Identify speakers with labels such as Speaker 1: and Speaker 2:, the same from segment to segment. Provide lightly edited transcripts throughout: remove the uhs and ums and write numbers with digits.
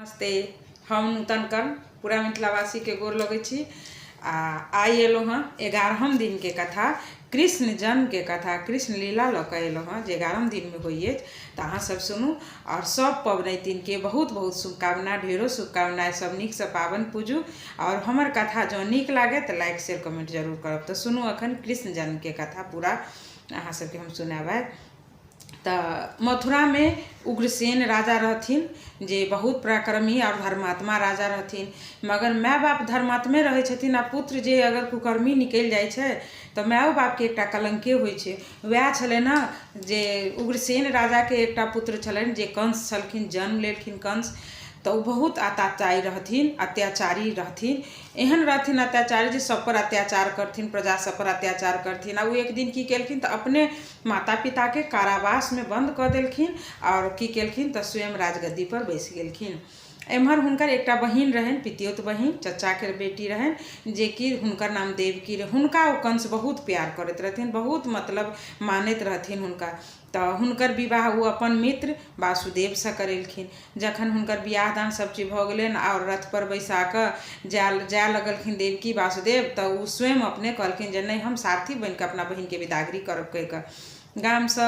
Speaker 1: नमस्ते, हम नूतन कर्ण पूरा मिथिलावासीके गोर लगै छी आ आइ एलहुँ हँ 11म दिनके कथा, कृष्ण जन्मके कथा, कृष्ण लीला लऽ कऽ एलहुँ हँ जे 11म दिनमे होइ अछि। तऽ अहाँ सब सुनू आओर सब पबनैतिनके बहुत बहुत शुभकामना, ढेरो शुभकामना। सब नीकसँ पाबनि पूजू आओर हमर कथा जँ नीक लागय तऽ लाइक शेयर कमेंट जरूर करब। तऽ सुनू अखन कृष्ण जन्मके कथा पूरा अहाँ सबके हम सुनायब आइ। तऽ मथुरामे उग्रसेन राजा रहथिन जे बहुत पराक्रमी आओर धर्मात्मा राजा रहथिन। मगर माय बाप धर्मात्मे रहै छथिन आ पुत्र जे अगर कुकर्मी निकलि जाइ छै तऽ मायो बापके एकटा कलङ्के होइ छै। वएह छलनि हँ जे उग्रसेन राजाके एकटा पुत्र छलनि जे कंस छलखिन, जन्म लेलखिन कंस। तऽ ओ बहुत आतातायी रहथिन, अत्याचारी रहथिन। एहन रहथिन अत्याचारी जे सभपर अत्याचार करथिन, प्रजा सभपर अत्याचार करथिन। आ ओ एक दिन की केलखिन तऽ अपने माता पिताके कारावासमे बन्द कऽ देलखिन आओर की केलखिन तऽ स्वयं राजगद्दीपर बैसि गेलखिन। एम्हर हुनकर एकटा बहिन रहनि, पितियौत बहिन, चचाके बेटी रहनि, जेकि हुनकर नाम देवकी रहै। हुनका ओ कंस बहुत प्यार करैत रहथिन, बहुत मतलब मानैत रहथिन हुनका। तऽ हुनकर विवाह ओ अपन मित्र वासुदेवसँ करेलखिन। जखन हुनकर बियाह दान सभ चीज भऽ गेलनि आओर रथपर बैसा कऽ जाय जाय लगलखिन देवकी वासुदेव, तऽ ओ स्वयं अपने कहलखिन जे नहि, हम सारथी बनि कऽ अपना बहिनके विदागरी करब कहि कऽ गामसँ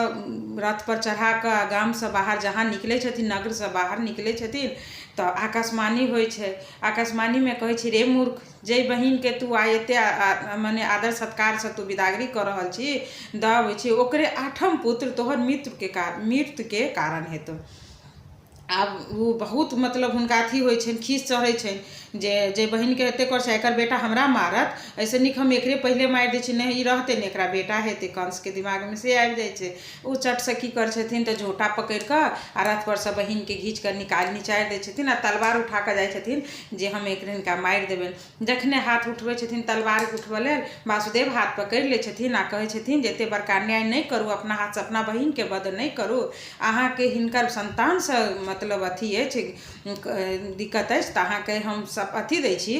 Speaker 1: रथपर चढ़ा कऽ आ गामसँ बाहर जहाँ निकलै छथिन, नगरसँ बाहर निकलै छथिन तऽ आकाशवाणी होइ छै। आकाशवाणीमे कहै छै, रे मूर्ख, जाहि बहिनके तू आइ एतेक मने आदर सत्कारसँ तू बिदागरी कऽ रहल छी, दऽ अबै छी, ओकरे आठम पुत्र तोहर मृत्युके मृत्युके कारण हेतौ। आब ओ बहुत मतलब हुनका अथी होइ छनि, खीस चढ़ै छनि जे जाहि बहिनके एतेक करै छै एकर बेटा हमरा मारत, एहिसँ नीक हम एकरे पहिले मारि दै छी, नहि ई रहतै नहि एकरा बेटा हेतै। कंसके दिमागमे से आबि जाइ छै। ओ चटसँ की करै छथिन तऽ झोँटा पकड़ि कऽ आ रथपर सँ बहिनके घीच कऽ निकालि निचारि दै छथिन आ तलवार उठा कऽ जाइ छथिन जे हम एक हिनका मारि देबनि। जखने हाथ उठबै छथिन तलवार उठबऽ लेल, वासुदेव हाथ पकड़ि लै छथिन आ कहै छथिन जे एतेक बड़का अन्याय नहि करू, अपना हाथसँ अपना बहिनके वध नहि करू। अहाँके हिनकर सन्तानसँ मतलब अथी अछि, दिक्कत अछि, तऽ अहाँके हम सब अथी दै छी,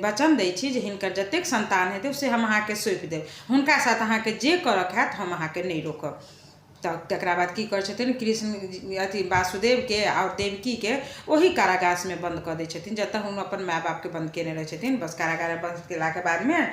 Speaker 1: वचन दै छी जे हिनकर जतेक सन्तान हेतै से हम अहाँके सौंपि देब। हुनका साथ अहाँके जे करऽके हैत हम अहाँके नहि रोकब। तऽ तकरा बाद की करै छथिन, कृष्ण अथी वासुदेवके आओर देवकीके ओही कारागासमे बन्द कऽ दै छथिन जतऽ हम अपन माय बापके बन्द केने रहै छथिन। बस कारागारमे बन्द केलाके बादमे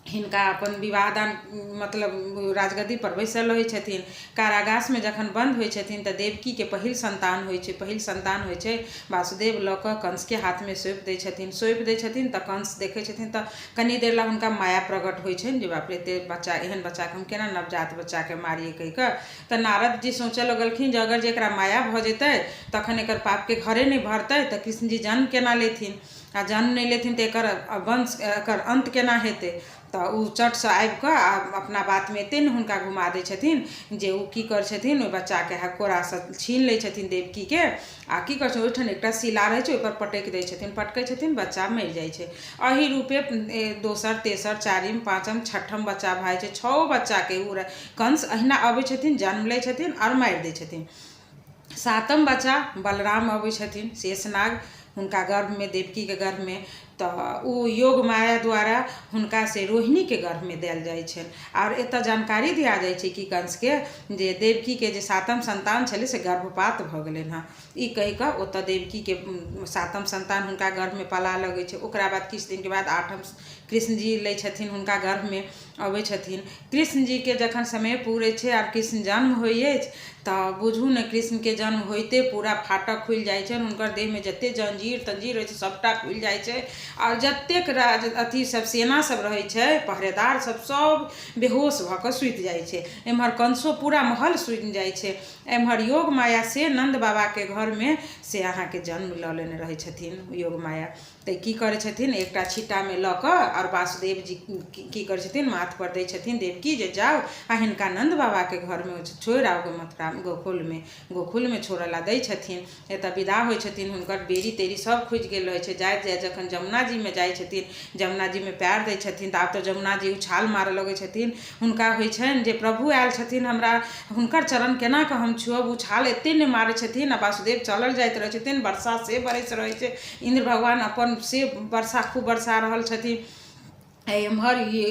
Speaker 1: हिनका अपन विवाह दान मतलब राजगद्दीपर बैसल रहै छथिन। कारागासमे जखन बन्द होइ छथिन तऽ देवकीके पहिल सन्तान होइ छै। पहिल सन्तान होइ छै, वासुदेव लऽ कऽ कंसके हाथमे सौंपि दै छथिन। सौंपि दै छथिन तऽ कंस देखै छथिन तऽ कनि देर लए हुनका माया प्रकट होइ छनि जे बाप रे, एते बच्चा, एहन बच्चाके हम केना नवजात बच्चाके मारियै कहि कऽ। तऽ नारद जी सोचऽ लगलखिन जे अगर जे एकरा माया भऽ जेतै तखन एकर पापके घरे नहि भरतै, तऽ कृष्णजी जन्म केना लेथिन? आ जन्म नहि लेथिन तऽ एकर वंश, एकर अन्त केना हेतै? तऽ ओ चटसँ आबि कऽ आ अपना बातमे एते ने हुनका घुमा दै छथिन जे ओ की करै छथिन, ओहि बच्चाके कोरासँ छीन लै छथिन देवकीके आ की करै छथिन, ओहिठाम एकटा शिला रहै छै, ओहिपर पटकि दै छथिन। पटकै छथिन, बच्चा मरि जाइ छै। एहि रूपे दोसर, तेसर, चारिम, पाँचम, छठम बच्चा भऽ जाइ छै। छओ बच्चाके ओ कंस अहिना अबै छथिन, जन्म लै छथिन आओर मारि दै छथिन। सातम बच्चा बलराम अबै छथिन शेषनाग हुनका गर्भमे, देवकीके गर्भमे। तऽ ओ योग माया द्वारा हुनका से रोहिणीके गर्भमे देल जाइ छनि आओर एतऽ जानकारी दिया जाइ छै कि कंसके जे देवकीके जे सातम सन्तान छलै से गर्भपात भऽ गेलनि हँ। ई कहि कऽ ओतऽ देवकीके सातम सन्तान हुनका गर्भमे पला लगै छै। ओकरा बाद किछु दिनके बाद आठम कृष्णजी लै छथिन, हुनका गर्भमे अबै छथिन। कृष्णजीके जखन समय पुरै छै आर कृष्ण जन्म होइ अछि तऽ बुझू ने, कृष्णके जन्म होइते पूरा फाटक खुलि जाइ छनि। हुनकर देहमे जते जञ्जीर तञ्जीर रहै छै सभटा खुलि जाइ छै आओर जतेक राज अथी सब सेना सब रहै छै, पहरेदार सब, सब बेहोश भऽ कऽ सुति जाइ छै। एम्हर कंसो पूरा महल सुनि जाइ छै। एम्हर योग माया से नन्द बाबाके घरमे से अहाँके जन्म लऽ लेने रहै छथिन योग माया। तऽ की करै छथिन, एकटा छिट्टामे लऽ कऽ आओर वासुदेव जी की करै छथिन, माथपर दै छथिन देवकी जे जाउ आ हिनका नन्द बाबाके घरमे छोड़ि आउ मथुरा गोकुलमे। गोकुलमे छोड़ऽ लए दै छथिन। एतऽ विदा होइ छथिन, हुनकर बेड़ी तेड़ी सब खुजि गेल रहै छै। जाइत जाइत जखन जमुना जीमे जाइ छथिन, जमुना जीमे पयर दै छथिन तऽ आब तऽ जमुना जी उछाल मारऽ लगै छथिन। हुनका होइ छनि जे प्रभु आयल छथिन, हमरा हुनकर चरण केना कऽ हम छुअब? उछाल एते नहि मारै छथिन आ वासुदेव चलल जाइत रहै छथिन। वर्षा से बरसि रहै छै, इन्द्र भगवान अपन से वर्षा खूब बरसा रहल छथिन। एम्हर ई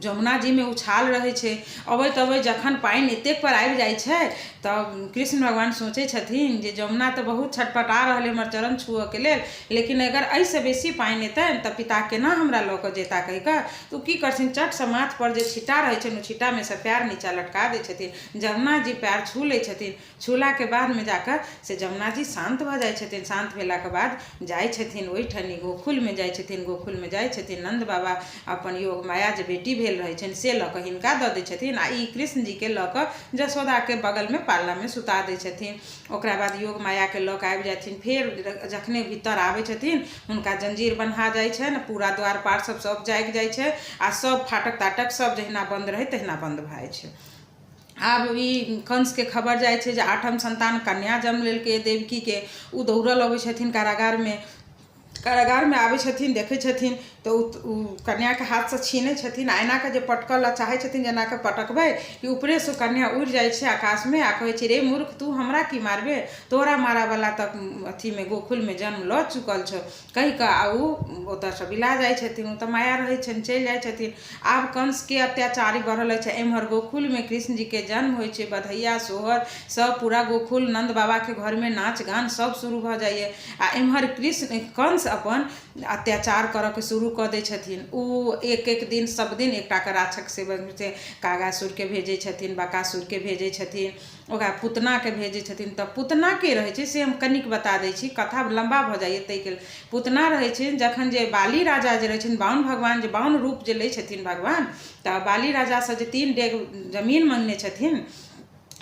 Speaker 1: जमुना जीमे उछाल रहै छै। अबैत अबैत जखन पानि एतेक पर आबि जाइ छै तब कृष्ण भगवान सोचै छथिन जे जमुना तऽ बहुत छटपटा रहल हमर चरण छुअके लेल, लेकिन अगर एहिसँ बेसी पानि एतनि तऽ पिता केना हमरा लऽ कऽ जेता कहि कऽ। तऽ ओ की करथिन, चटसँ माथपर जे छिट्टा रहै छनि ओ छिट्टामे सँ पएर नीचाँ लटका दै छथिन। जमुना जी पएर छू लै छथिन। छूलाके बादमे जाकऽ से जमुना जी शान्त भऽ जाइ छथिन। शान्त भेलाके बाद जाइ छथिन ओहिठनी गोकुलमे जाइ छथिन। गोकुलमे जाइ छथिन, नन्द बाबा अपन योग माया जे बेटी भेल रहै छनि से लऽ कऽ हिनका दऽ दै छथिन आ ई कृष्ण जीके लऽ कऽ जसोदाके बगलमे पालनामे सुता दै छथिन। ओकरा बाद योग मायाके लऽ कऽ आबि जाथिन। फेर जखने भीतर आबै छथिन हुनका जंजीर बन्हा जाइ छनि, पूरा द्वार पार सब सब जागि जाइ छै आ सब फाटक ताटक सब जहिना बन्द रहै तहिना बन्द भऽ जाइ छै। आब ई कंसके खबर जाइ छै जे आठम सन्तान कन्या जन्म लेलकै देवकीके। ओ दौड़ल अबै छथिन कारागारमे। कारागारमे आबै छथिन, देखै छथिन तऽ ओ कन्याके हाथसँ छीनै छथिन आ एना कऽ जे पटकऽ लए चाहै छथिन जे एना कऽ पटकबै कि ऊपरेसँ कन्या उड़ि जाइ छै आकाशमे आ कहै छै, रे मूर्ख, तू हमरा की मारबे? तोरा मारऽवला तऽ अथीमे गोकुलमे जन्म लऽ चुकल छौ, कहि कऽ आ ओ ओतऽसँ बिला जाइ छथिन। ओ तऽ माया रहै छनि, चलि जाइ छथिन। आब कंसके अत्याचारी बढ़ल अछि। एम्हर गोकुलमे कृष्ण जीके जन्म होइ छै, बधैया सोहर सब पूरा गोकुल नन्द बाबाके घरमे नाच गान सब शुरू भऽ जाइए आ एम्हर कृष्ण कंस अपन अत्याचार करऽके शुरू कऽ दै छथिन। ओ एक एक दिन सब दिन एकटाके राक्षस छै, कागासुरके भेजै छथिन, बकासुरके भेजै छथिन, ओकरा पूतनाके भेजै छथिन। तऽ पूतना के रहै छै से हम कनिक बता दै छी, कथा लम्बा भऽ जाइए ताहिके। पूतना रहै छै जखन जे बाली राजा जे रहै छथिन, बाउन भगवान जे बाउन रूप जे लै छथिन भगवान, तऽ बाली राजासँ जे 3 डेग जमीन मङ्गने छथिन,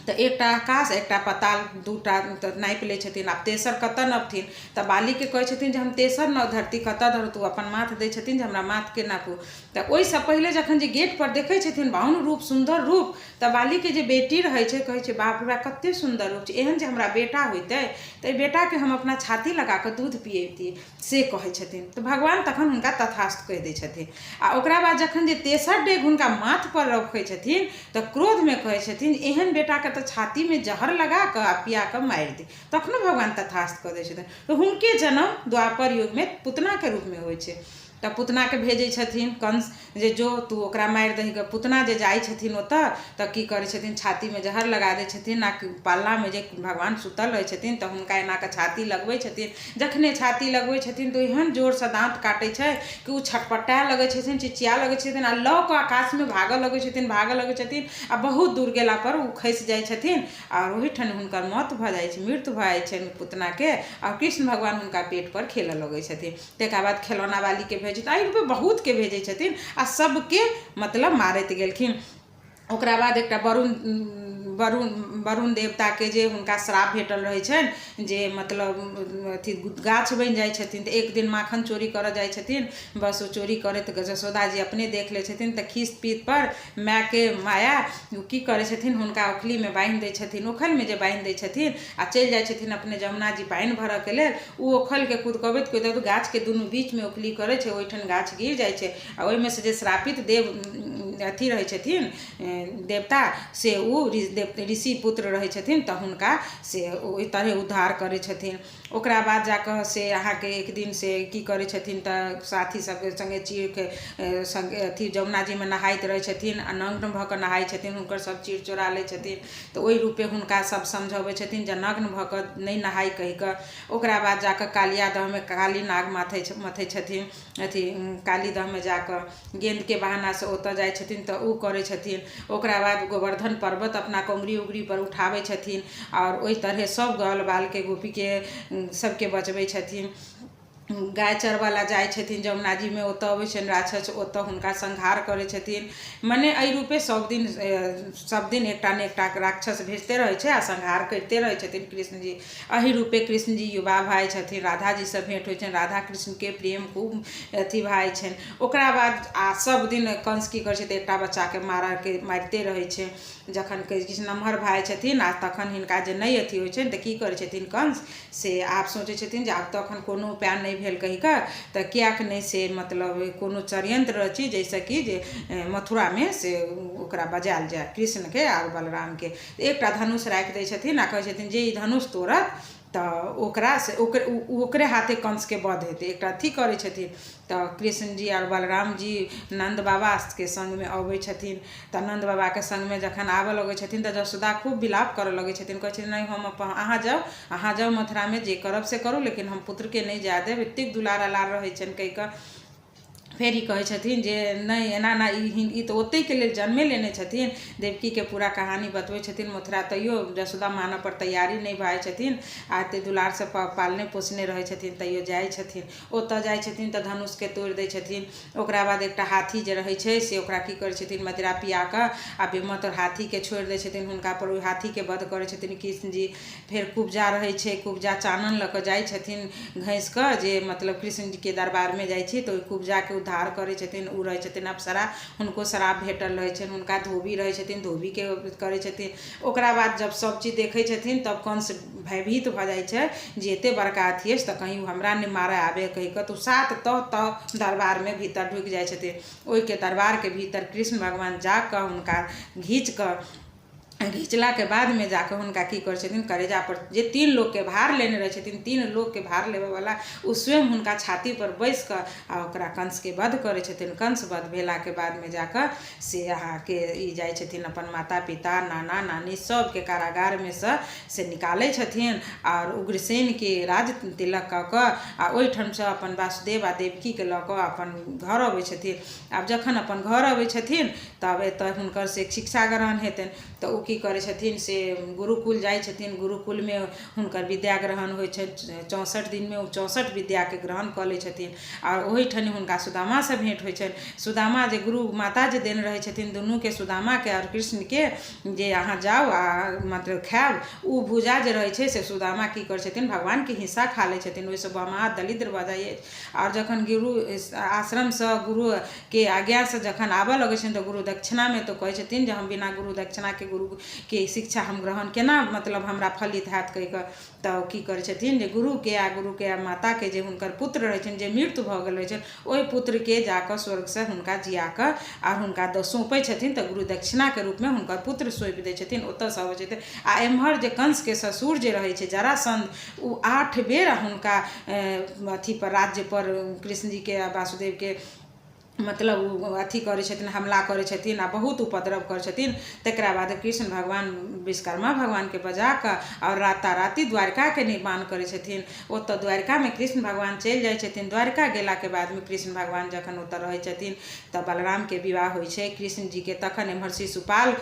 Speaker 1: तऽ एकटा आकाश एकटा पताल दूटा तऽ नापि लै छथिन। आब तेसर कतऽ नपथिन? तऽ बालीके कहै छथिन जे हम तेसर नव धरती कतऽ धरू? तऽ ओ अपन माथ दै छथिन जे हमरा माथके नापू। तऽ ओहिसँ पहिले जखन जे गेटपर देखै छथिन बाउन रूप सुन्दर रूप, तऽ बालीके जे बेटी रहै छै कहै छै, बाप रे बाप, कते सुन्दर रूप छै, एहन जे हमरा बेटा होइतै तऽ एहि बेटाके हम अपना छाती लगा कऽ दूध पियैतियै, से कहै छथिन। तऽ भगवान तखन हुनका तथास्तु कहि दै छथिन। आ ओकरा बाद जखन जे तेसर डेग हुनका माथपर रखै छथिन तऽ क्रोधमे कहै छथिन, एहन बेटाके तऽ छातीमे जहर लगा कऽ आ पिया कऽ मारि दी। तखनो भगवान तथास्तु कऽ दै छथिन। तऽ हुनके जन्म द्वापर युगमे पूतनाके रूपमे होइ छै। तऽ पूतनाके भेजै छथिन कंस जे जो तू ओकरा मारि दही गऽ। पूतना जे जाइ छथिन ओतऽ तऽ की करै छथिन, छातीमे जहर लगा दै छथिन आ पालनामे जे भगवान सुतल रहै छथिन तऽ हुनका एना कऽ छाती लगबै छथिन। जखने छाती लगबै छथिन तऽ एहन जोरसँ दाँत काटै छै कि ओ छटपटाए लगै छथिन, चिचिया लगै छथिन आ लऽ कऽ आकाशमे भागऽ लगै छथिन, भागऽ लगै छथिन आ बहुत दूर गेलापर ओ खसि जाइ छथिन आओर ओहिठाम हुनकर मौत भऽ जाइ छै, मृत्यु भऽ जाइ छनि पूतनाके आ कृष्ण भगवान हुनका पेटपर खेलऽ लगै छथिन। तकर बाद खेलौना वालीके भेजै, एहि रूपे बहुतके भेजै छथिन आ सबके मतलब मारैत गेलखिन। ओकरा बाद एकटा वरुण वरुण वरुण देवताके जे हुनका श्राप भेटल रहै छनि जे मतलब अथी गाछ बनि जाइ छथिन। तऽ एक दिन माखन चोरी करऽ जाइ छथिन। बस ओ चोरी करैत जसोदा जी अपने देख लै छथिन तऽ खीस पीतपर मायके माया ओ की करै छथिन, हुनका ओखलीमे बान्हि दै छथिन। ओखलीमे जे बान्हि दै छथिन आ चलि जाइ छथिन अपने जमुना जी पानि भरऽके लेल, ओ ओखलके कुदकबैत कुदकबैत गाछके दुनू बीचमे ओखली करै छै, ओहिठाम गाछ गिर जाइ छै आ ओहिमे से जे श्रापित देव अथी रहै छथिन देवता, से ओ ऋषि पुत्र रहै छथिन, तऽ हुनका से ओहि तरहे उद्धार करै छथिन। ओकरा बाद जाकऽ से अहाँके एक दिन से की करै छथिन तऽ साथी सबके सङ्गे चीरके सङ्गे अथी जमुना जीमे नहाइत रहै छथिन आ नग्न भऽ कऽ नहाइ छथिन, हुनकर सब चीर चोरा लै छथिन। तऽ ओहि रूपे हुनका सब समझबै छथिन जे नग्न भऽ कऽ नहि नहाइ कहि कऽ। ओकरा बाद जाकऽ कालिया दहमे काली नाग माथै मथै छथिन, अथी काली दहमे जाकऽ गेन्दके बहानासँ ओतऽ जाइ छथिन तऽ ओ करै छथिन। ओकरा बाद गोवर्धन पर्वत अपना कोंगरी उंगरीपर उठाबै छथिन आओर ओहि तरहे सब ग्वाल बालके गोपीके सबके बचबै छथिन। गाय चरबऽ लए जाइ छथिन जमुना जीमे, ओतऽ अबै छनि राक्षस, ओतऽ हुनका संहार करै छथिन। मने एहि रूपे सब दिन सब दिन एकटा ने एकटा राक्षस भेजते रहै छै आ संहार करिते रहै छथिन कृष्ण जी। एहि रूपे कृष्ण जी युवा भऽ जाइ छथिन, राधा जीसँ भेँट होइ छनि, राधा कृष्णके प्रेम खूब अथी भऽ जाइ छनि। ओकरा बाद आ सब दिन कंस की करै छै तऽ एकटा बच्चाके मारऽके मारिते रहै छै। जखन किछु नमहर भऽ जाइ छथिन आ तखन हिनका जे नहि अथी होइ छनि तऽ की करै छथिन कंस, से आब सोचै छथिन जे आब तऽ एखन कोनो उपाय नहि भेल कहि कऽ, तऽ किएक नहि से मतलब कोनो षड्यन्त्र रची जाहिसँ कि जे मथुरामे से ओकरा बजायल जाय कृष्णके आओर बलरामके। एकटा धनुष राखि दै छथिन आ कहै छथिन जे ई धनुष तोड़त तऽ तऽ ओकरासँ ओकर ओकरे हाथे कंसके वध हेतै। एकटा अथी करै छथिन तऽ कृष्ण जी आओर बलराम जी नन्द बाबाके सङ्गमे अबै छथिन। तऽ नन्द बाबाके सङ्गमे जखन आबऽ लगै छथिन तऽ जसोदा खूब विलाप करऽ लगै छथिन, कहै छथिन नहि, हम अपन, अहाँ जाउ, अहाँ जाउ मथुरामे, जे करब से करू, लेकिन हम पुत्रके नहि जाय देब। एतेक दुलार अलार रहै छनि कहि कऽ। फेर ई कहै छथिन जे नहि, एना नहि, ई तऽ ओतहिके लेल जन्मे लेने छथिन। देवकीके पूरा कहानी बतबै छथिन मथुरा, तैयो जसोदा मानऽ पर तैयारी नहि भऽ जाइ छथिन। आ एते दुलारसँ पालने पोसने रहै छथिन, तैयो जाइ छथिन। ओतऽ जाइ छथिन तऽ धनुषके तोड़ि दै छथिन। ओकरा बाद एकटा हाथी जे रहै छै से ओकरा की करै छथिन, मदिरा पिया कऽ आ बेमत हाथीके छोड़ि दै छथिन हुनका पर, ओहि हाथीके वध करै छथिन कृष्ण जी। फेर कुब्जा रहै छै, कुब्जा चानन लऽ कऽ जाइ छथिन घसि कऽ, जे मतलब कृष्ण जीके दरबारमे जाइ छी तऽ ओहि कुब्जाके उद्धार करै छथिन। ओ रहै छथिन अप्सरा, हुनको श्राप भेटल रहै छनि। हुनका धोबी रहै छथिन, धोबीके करै छथिन। ओकरा बाद जब सब चीज देखै छथिन तब कंस भयभीत भऽ जाइ छै जे एते बड़का अथी अछि तऽ कहीं ओ हमरा नहि मारऽ आबे कहि कऽ, तऽ ओ सात तह तह दरबारमे भीतर ढुकि जाइ छथिन। ओहिके दरबारके भीतर कृष्ण भगवान जा कऽ हुनका घीच कऽ, घिचलाके बादमे जाकऽ हुनका की करै छथिन, करेजापर जे तीन लोकके भार लेने रहै छथिन, तीन लोकके भार लेबऽवला ओ स्वयं हुनका छातीपर बैस कऽ आ ओकरा कंसके वध करै छथिन। कंस वध भेलाके बादमे जाकऽ से अहाँके ई जाइ छथिन, अपन माता पिता नाना नानी सबके कारागारमे सँ से निकालै छथिन आओर उग्रसेनके राज तिलक कऽ कऽ आ ओहिठामसँ अपन वासुदेव आ देवकीके लऽ कऽ अपन घर अबै छथिन। आब जखन अपन घर अबै छथिन तब एतऽ हुनकर से शिक्षा ग्रहण हेतनि, तऽ ओ की करै छथिन से गुरुकुल जाइ छथिन। गुरुकुलमे हुनकर विद्या ग्रहण होइ छनि। 64 दिनमे ओ 64 विद्याके ग्रहण कऽ लै छथिन आओर ओहिठाम हुनका सुदामासँ भेँट होइ छनि। सुदामा जे गुरु माता जे देने रहै छथिन दुनूके, सुदामाके आओर कृष्णके, जे अहाँ जाउ आ मतलब खायब, ओ भूजा जे रहै छै से सुदामा की करै छथिन, भगवानके हिस्सा खा लै छथिन। ओहिसँ महा दरिद्र भऽ जाइ अछि। आओर जखन गुरु आश्रमसँ गुरुके आज्ञासँ जखन आबऽ लगै छथिन तऽ गुरु दक्षिणामे तऽ कहै छथिन जे हम बिना गुरु दक्षिणाके गुरुके शिक्षा हम ग्रहण केना, मतलब हमरा फलित हैत कहि कऽ। तऽ की करै छथिन जे गुरुके आ गुरुके माताके जे हुनकर पुत्र रहै छनि, जे मृत्यु भऽ गेल रहै छनि, ओहि पुत्रके जाकऽ स्वर्गसँ हुनका जिया कऽ आओर हुनका सौंपै छथिन। तऽ गुरु दक्षिणाके रूपमे हुनकर पुत्र सौंपि दै छथिन। ओतऽसँ अबै छथिन आ एम्हर जे कंसके ससुर जे रहै छै जरासन्ध, ओ 8 बेर हुनका अथीपर राज्यपर कृष्णजीके आ वासुदेवके मतलब ओ अथी करै छथिन, हमला करै छथिन आ बहुत उपद्रव करै छथिन। तकरा बाद कृष्ण भगवान विश्वकर्मा भगवानके बजा कऽ आओर राताराती द्वारिकाके निर्माण करै छथिन। ओतऽ द्वारिकामे कृष्ण भगवान चलि जाइ छथिन। द्वारिका गेलाके बादमे कृष्ण भगवान जखन ओतऽ रहै छथिन तऽ बलरामके विवाह होइ छै कृष्ण जीके। तखन एम्हर शिशुपाल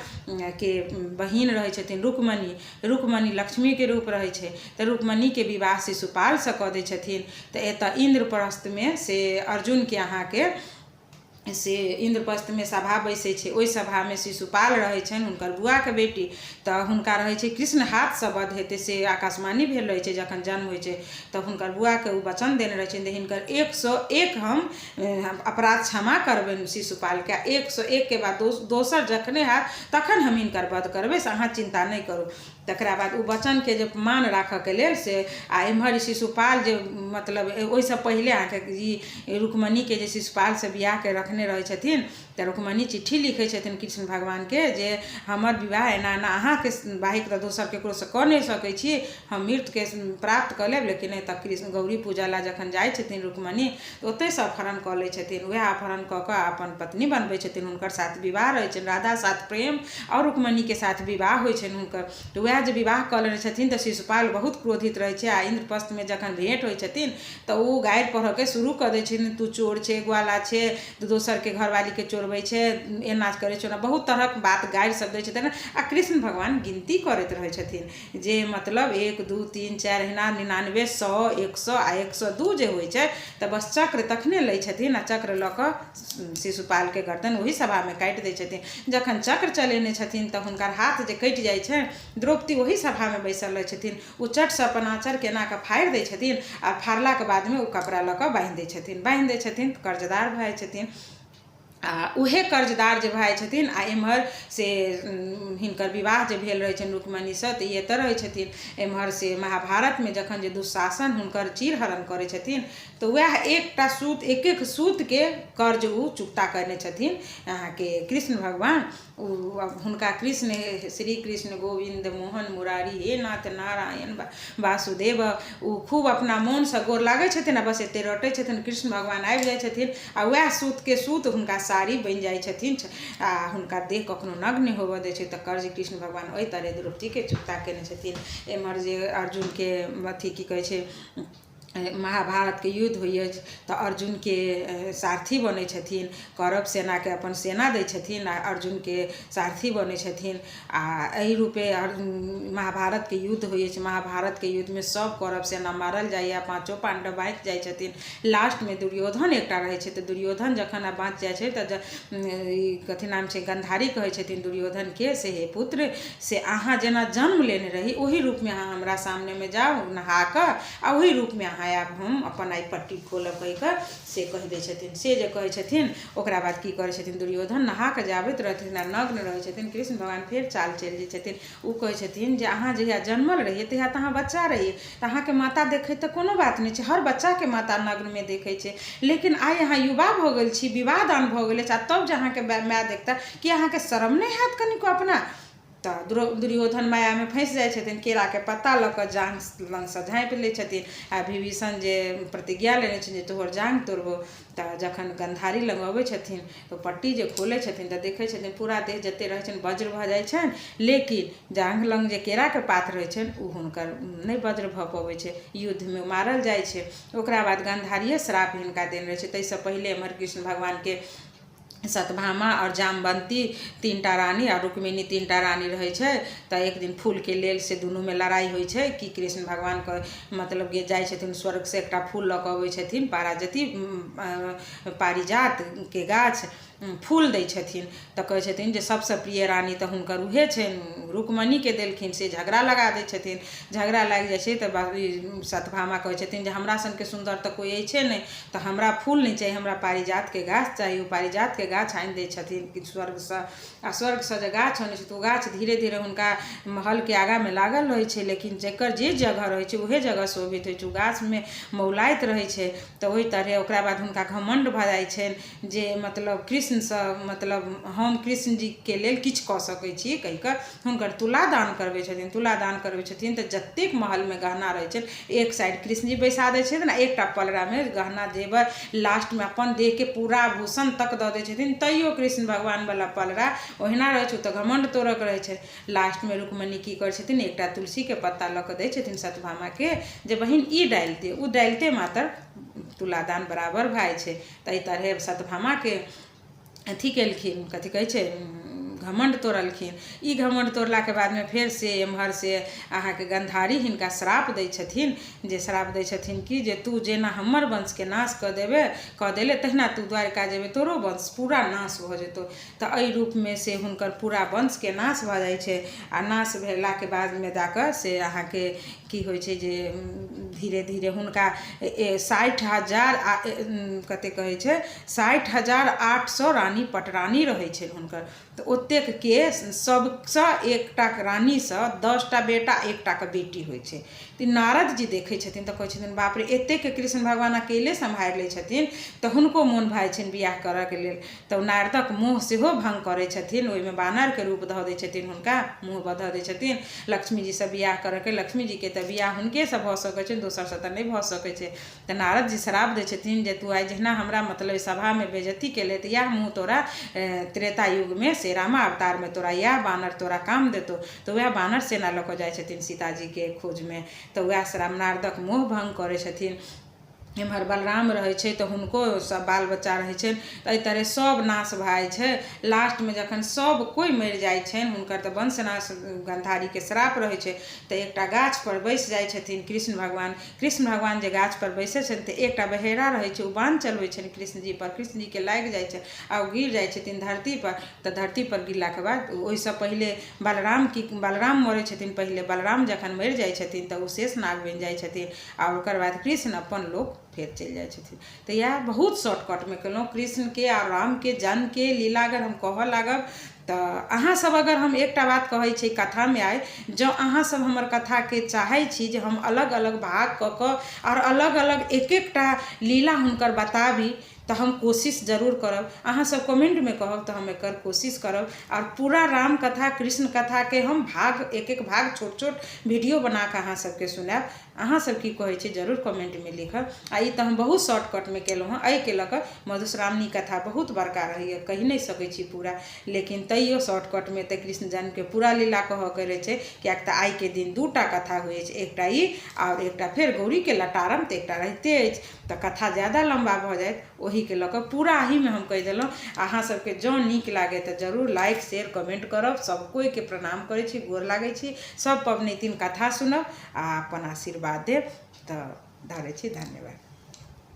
Speaker 1: के बहिन रहै छथिन रुक्मणी, रुक्मणी लक्ष्मीके रूप रहै छै, तऽ रुक्मणीके विवाह शिशुपालसँ कऽ दै छथिन। तऽ एतऽ इन्द्रप्रस्थमे से अर्जुनके अहाँके से इन्द्रप्रस्थमे सभा बैसै छै। ओहि सभामे शिशुपाल रहै छनि, हुनकर बुआके बेटी। तऽ हुनका रहै छै कृष्ण हाथसँ वध हेतै, से आकाशवाणी भेल रहै छै। जखन जन्म होइ छै तऽ हुनकर बुआके ओ वचन देने रहै छनि जे हिनकर 101 हम अपराध क्षमा करबनि शिशुपालके, 101के बाद दोसर जखने हैत तखन हम हिनकर वध करबै, से अहाँ चिन्ता नहि करू। तकरा बाद ओ वचनके जे मान राखऽके लेल से आ एम्हर शिशुपाल जे मतलब ओहिसँ पहिले अहाँके ई रुक्मणीके जे शिशुपालसँ बियाहके रखने रहै छथिन, तऽ रुक्मणी चिट्ठी लिखै छथिन कृष्ण भगवानके जे हमर विवाह एना एना अहाँके बाहिक तऽ दोसर ककरोसँ कऽ नहि सकै छी, हम मृत्युके प्राप्त कऽ लेब लेकिन नहि। तऽ कृष्ण गौरी पूजा लए जखन जाइ छथिन रुक्मणी, ओतहिसँ अपहरण कऽ लै छथिन। उएह अपहरण कऽ कऽ अपन पत्नी बनबै छथिन, हुनकर साथ विवाह रहै छनि, राधा साथ प्रेम आओर रुक्मणीके साथ विवाह होइ छनि हुनकर। तऽ उएह जे विवाह कऽ लेने छथिन तऽ शिशुपाल बहुत क्रोधित रहै छै आ इन्द्रप्रस्थमे जखन भेँट होइ छथिन तऽ ओ गारि पढ़ऽके शुरू कऽ दै छथिन, तू चोर छै, ग्वाला छै, दोसरके घरवालीके चोरबै छै, एना करै छै, ओना, बहुत तरहक बात गारि सब दै छथिन। आ कृष्ण भगवान गिनती करैत रहै छथिन जे मतलब 1 2 3 4 एहिना 99, 100, 100 आ 102 जे होइ छै तऽ बस चक्र तखने लै छथिन आ चक्र लऽ कऽ शिशुपालके गर्दन ओहि सभामे काटि दै छथिन। जखन चक्र चलेने छथिन तऽ हुनकर हाथ जे कटि जाइ छनि, द्रौपदी ओहि सभामे बैसल रहै छथिन, ओ चटसँ अपन आँचरके एना कऽ फाड़ि दै छथिन आ फाड़लाके बादमे ओ कपड़ा लऽ कऽ बान्हि दै छथिन। बान्हि दै छथिन तऽ कर्जदार भऽ जाइ छथिन। आ उएह कर्जदार जे भाय छथिन आ एम्हर से हिनकर विवाह जे भेल रहै छनि रुक्मिणीसँ, तऽ ई एतय रहै छथिन। एम्हर से महाभारतमे जखन जे दुःशासन हुनकर चीरहरण करै छथिन, तऽ उएह एकटा सूत, एक एक सूतके कर्ज ओ चुकता कयने छथिन अहाँके कृष्ण भगवान। ओ हुनका कृष्ण, श्री कृष्ण गोविन्द मोहन मुरारी हे नाथ नारायण वासुदेव, ओ खूब अपना मोनसँ गोर लागै छथिन आ बस एते रटै छथिन। कृष्ण भगवान आबि जाइ छथिन आ उएह सूतके सूत हुनका साड़ी बनि जाइ छथिन आ हुनका देह कखनो नग्न नहि होबऽ दै छै। तऽ कर्ज कृष्ण भगवान ओहि तरहे द्रौपदीके चुकता कयने छथिन। एम्हर जे अर्जुनके अथी की कहै छै, महाभारतके युद्ध होइ अछि तऽ अर्जुनके सारथी बनै छथिन, कौरव सेनाके अपन सेना दै छथिन आ अर्जुनके सारथी बनै छथिन। आ एहि रूपे महाभारतके युद्ध होइ अछि। महाभारतके युद्धमे सभ कौरव सेना मारल जाइए, पाँचो पाण्डव बाँचि जाइ छथिन। लास्टमे दुर्योधन एकटा रहै छै। तऽ दुर्योधन जखन बाँचि जाइ छै तऽ ई कथी नाम छै, गन्धारी कहै छथिन दुर्योधनके से हे पुत्र, से अहाँ जेना जन्म लेने रही ओही रूपमे अहाँ हमरा सामनेमे जाउ नहा कऽ आ ओही रूपमे अहाँ आयब, हम अपन आइ पट्टी खोलब कहि कऽ से कहि दै छथिन। से जे कहै छथिन, ओकरा बाद की करै छथिन, दुर्योधन नहा कऽ जे आबैत रहथिन आ नग्न रहै छथिन, कृष्ण भगवान फेर चाल चलि जाइ छथिन। ओ कहै छथिन जे अहाँ जहिया जन्मल रहियै तहिया तऽ अहाँ बच्चा रहियै, तऽ अहाँके माता देखै तऽ कोनो बात नहि छै, हर बच्चाके माता नग्नमे देखै छै, लेकिन आइ अहाँ युवा भऽ गेल छी, विवाह दान भऽ गेल अछि आ तब जे अहाँके माय देखता, की अहाँके शरम नहि हैत कनिको अपना? तऽ दुर्योधन मायामे फँसि जाइ छथिन, केराके पत्ता लऽ कऽ जाँघ लगसँ झाँपि लै छथिन आ विभीषण जे प्रतिज्ञा लेने छथिन जे तोहर जाँघ तोड़बौ। तऽ जखन गन्धारी लग अबै छथिन तऽ पट्टी जे खोलै छथिन तऽ देखै छथिन पूरा देह जते रहै छनि वज्र भऽ जाइ छनि, लेकिन जाँघ लग जे केराके पात रहै छनि ओ हुनकर नहि वज्र भऽ पबै छै। युद्धमे मारल जाइ छै। ओकरा बाद गन्धारिये श्राप हिनका देने रहै छै। ताहिसँ पहिले एम्हर कृष्ण भगवानके सतभामा आओर जामवन्ती तीनटा रानी आओर रुक्मिणी तीनटा रानी रहै छै। तऽ एक दिन फूलके लेल से दुनूमे लड़ाइ होइ छै कि कृष्ण भगवानके मतलब जे जाइ छथिन स्वर्गसँ एकटा फूल लऽ कऽ अबै छथिन, पाराजती पारिजातके गाछ फूल दै छथिन। तऽ कहै छथिन जे सभसँ प्रिय रानी तऽ हुनकर उएह छनि, रुक्मणीके देलखिन। से झगड़ा लगा दै छथिन। झगड़ा लागि जाइ छै तऽ सतभामा कहै छथिन जे हमरा सनके सुन्दर तऽ कोइ अछि नहि, तऽ हमरा फूल नहि चाही, हमरा पारिजातके गाछ चाही। ओ पारिजातके गाछ आनि दै छथिन कि स्वर्गसँ। आ स्वर्गसँ जे गाछ अनै छै तऽ ओ गाछ धीरे धीरे हुनका महलके आगाँमे लागल रहै छै, लेकिन जकर जे जगह रहै छै उएह जगह शोभित होइ छै, ओ गाछमे मौलाइत रहै छै। तऽ ओहि तरहे ओकरा बाद हुनका घमण्ड भऽ जाइ छनि जे मतलब कृष्णसँ मतलब हम कृष्ण जीके लेल किछु कऽ सकै छी कहि कऽ हुनकर तुला दान करबै छथिन। तुला दान करबै छथिन तऽ जतेक महलमे गहना रहै छनि एक साइड कृष्णजी बैसा दै छथिन आ एकटा पलड़ामे गहना जेवर, लास्टमे अपन देहके पूरा आभूषण तक दऽ दै छथिन, तैयो कृष्ण भगवानवला पलड़ा ओहिना रहै छै। ओ तऽ घमण्ड तोड़यके रहै छै। लास्टमे रुक्मणी की करै छथिन, एकटा तुलसीके पत्ता लऽ कऽ दै छथिन सत्यभामाके जे बहिन ई डालि दे। ओ डालिते मातर तुलादान बराबर भए जाइ छै। तऽ एहि तरहे सत्यभामाके अथी केलखिन, कथी कहै छै, घमण्ड तोड़लखिन। ई घमण्ड तोड़लाके बादमे फेर से एम्हर से अहाँके गन्धारी हिनका श्राप दै छथिन, जे श्राप दै छथिन कि जे तू जेना हमर वंशके नाश कऽ देबे कऽ देले, तहिना तू द्वारिका जेबै, तोरो वंश पूरा नाश भऽ जेतौ। तऽ एहि रूपमे से हुनकर पूरा वंशके नाश भऽ जाइ छै। आ नाश भेलाके बादमे जा कऽ से अहाँके की होइ छै जे धीरे धीरे हुनका 60,000 आ कतेक कहै छै, 60,800 रानी पटरानी रहै छनि हुनकर। तऽ ओतेकके सभसँ एकटा रानीसँ 10टा बेटा एकटाके बेटी होइ छै। तऽ नारद जी देखै छथिन तऽ कहै छथिन बाप रे, एतेकके कृष्ण भगवान अकेले सम्हारि लै छथिन। तऽ हुनको मोन भऽ जाइ छनि बियाह करऽके लेल। तऽ नारदक मोह सेहो भङ्ग करै छथिन, ओहिमे बानरके रूप धऽ दै छथिन, हुनका मुँह धऽ दै छथिन लक्ष्मीजीसँ बियाह करऽके। लक्ष्मीजीके तऽ बियाह हुनकेसँ भऽ सकै छनि, दोसरसँ तऽ नहि भऽ सकै छै। तऽ नारद जी श्राप दै छथिन जे तू आइ जहिना हमरा मतलब सभामे बेइज्जती केले, तऽ इएह मुँह तोरा त्रेता युगमे से रामा अवतारमे तोरा इएह बानर तोरा काम देतौ। तऽ उएह बानर सेना लऽ कऽ जाइ छथिन सीताजीके खोजमे। तऽ उएह श्राप नारदक मोह भङ्ग करै छथिन। एम्हर बलराम रहै छै तऽ हुनको सब बाल बच्चा रहै छनि। तऽ एहि तरहे सब नाश भऽ जाइ छै। लास्टमे जखन सब कोइ मरि जाइ छनि हुनकर, तऽ वंश नाश गन्धारीके श्राप रहै छै। तऽ एकटा गाछपर बैस जाइ छथिन कृष्ण भगवान। कृष्ण भगवान जे गाछपर बैसै छथिन तऽ एकटा बहेड़ा रहै छै, ओ बाण चलबै छनि कृष्णजी पर। कृष्णजीके लागि जाइ छै आ ओ गिर जाइ छथिन धरतीपर। तऽ धरतीपर गिरलाके बाद ओहिसँ पहिले बलराम की बलराम मरै छथिन पहिले। बलराम जखन मरि जाइ छथिन तऽ ओ शेषनाग बनि जाइ छथिन आ ओकर बाद कृष्ण अपन लोक फेर चलि जाइ छथिन। तऽ इएह बहुत शॉर्टकटमे केलहुँ। कृष्णके आ रामके जन्मके लीला अगर हम कहऽ लागब तऽ अहाँसभ, अगर हम एकटा बात कहै छी कथामे आइ, जँ अहाँसभ हमर कथाके चाहै छी जे हम अलग अलग भाग कऽ कऽ आओर अलग अलग एक एकटा लीला हुनकर बताबी, तऽ हम कोशिश जरूर करब। अहाँसभ कमेन्टमे कहब तऽ हम एकर कोशिश करब आओर पूरा राम कथा, कृष्ण कथाके हम भाग, एक एक भाग छोट छोट वीडियो बना कऽ अहाँसभके सुनायब। अहाँ सब की कहै छी, जरूर कमेंटमे लिखब। आ ई तऽ हम बहुत शॉर्टकटमे केलहुँ हँ। एहिके लऽ कऽ मधुश्रावणी कथा बहुत बड़का रहैए, कहि नहि सकै छी पूरा, लेकिन तैयो शॉर्टकटमे तऽ कृष्ण जन्मके पूरा लीला कहऽके रहै छै, किएक तऽ आइके दिन दूटा कथा होइ अछि, एकटा ई आओर एकटा फेर गौरीके लटारम तऽ एकटा रहिते अछि, तऽ कथा ज्यादा लम्बा भऽ जायत। ओहिके लऽ कऽ पूरा एहिमे हम कहि देलहुँ। अहाँ सबके जँ नीक लागय तऽ जरूर लाइक, शेयर, कमेंट करब। सब कोइके प्रणाम करै छी, गोर लागै छी। सब पबनैतिन कथा सुनब आ अपन आशीर्वाद देब। तऽ धरै छी, धन्यवाद।